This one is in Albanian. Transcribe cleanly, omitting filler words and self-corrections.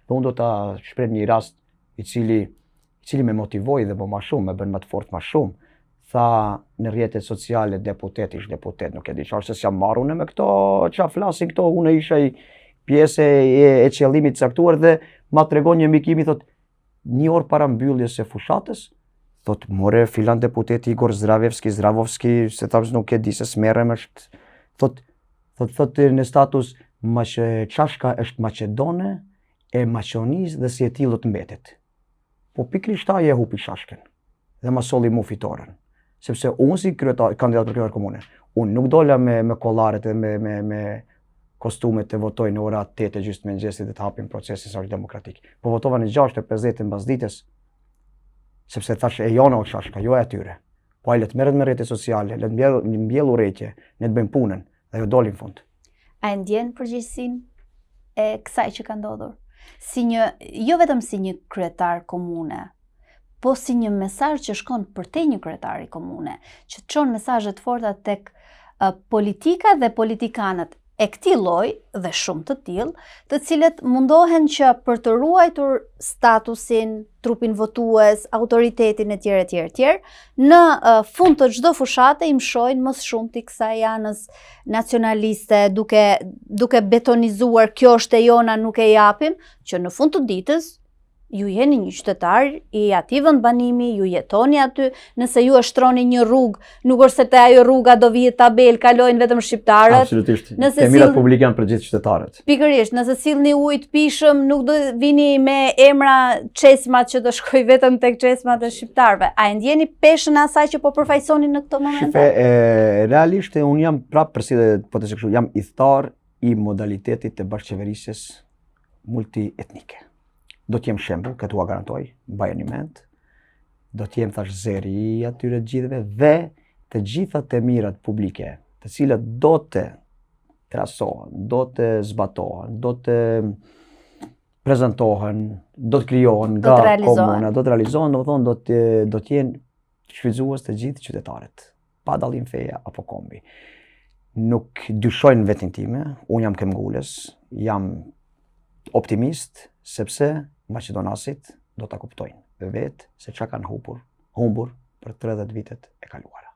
Dhe unë do ta shpreh një rast i cili i cili me motivoi dhe më shumë, me bën më të fortë më shumë, tha në rrjetet sociale deputet, ish deputet, nuk e di çfarë se s'jam marrë unë me këto, ça flasin këto, unë isha i pjesë e, e qëllimit të caktuar dhe ma tregon një mik imi thot një orë para mbylljes së fushatës, thot more filan deputeti Igor Zdravevski, Zdravovski, se thash nuk e di se s'merrem është, thot thot thot në status Maqe çashka është maqedone e Maqedonisë dhe si e tillë do të mbetet. Po pikërisht ai e hupi çashkën dhe ma solli mu fitoren. Sepse unë si kryetar, kandidat për kryetar komune, unë nuk dola me, me kollaret dhe me, me, me kostumet të votoj në ora 8 e gjysmë të mëngjesit dhe të hapim procesin sa është demokratik. Po votova në 6 e 50 mbas ditës, sepse thash e jona o çashka, jo e atyre. Po ai le të merret me rrjetet sociale, le të mbjell, mbjell urrejtje, ne të bëjmë punën, dhe ajo doli në fund. A e ndjen përgjegjësinë e kësaj që ka ndodhur? Si një, jo vetëm si një kryetar komune, po si një mesazh që shkon përtej një kryetari komune, që çon mesazhe të forta tek uh, politika dhe politikanët e këtij lloji dhe shumë të tillë, të cilët mundohen që për të ruajtur statusin, trupin votues, autoritetin e tjerë e tjerë e tjerë, në uh, fund të çdo fushate i mëshojnë më së shumti kësaj anës nacionaliste, duke duke betonizuar kjo është e jona, nuk e japim, që në fund të ditës ju jeni një qytetar i atij vendbanimi, ju jetoni aty, nëse ju e shtroni një rrugë, nuk është se te ajo rruga do vijë tabelë, kalojnë vetëm shqiptarët. Absolutisht. Nëse të mirat sill... publike janë për gjithë qytetarët. Pikërisht, nëse sillni ujë të pijshëm, nuk do vini me emra çesmat që do shkojë vetëm tek çesmat e shqiptarëve. A e ndjeni peshën e asaj që po përfaqësoni në këto momente? Shife, e, realisht unë jam prapë për si dhe po të kështu, jam ithtar i modalitetit të bashkëqeverisjes multietnike. Do të jem shembull, këtë ua garantoj, mbajeni mend. Do të jem thash zëri i atyre të gjithëve dhe të gjitha të mirat publike, të cilat do të trasohen, do të zbatohen, do të prezantohen, do të krijohen nga komuna, do të realizohen, domethënë do të do të jenë shfrytëzues të gjithë qytetarët. pa dallim feje apo kombi. Nuk dyshoj në veten time, unë jam këmbëngulës, jam optimist, sepse maqedonasit do ta kuptojnë vetë se çka kanë hupur, humbur për 30 vitet e kaluara.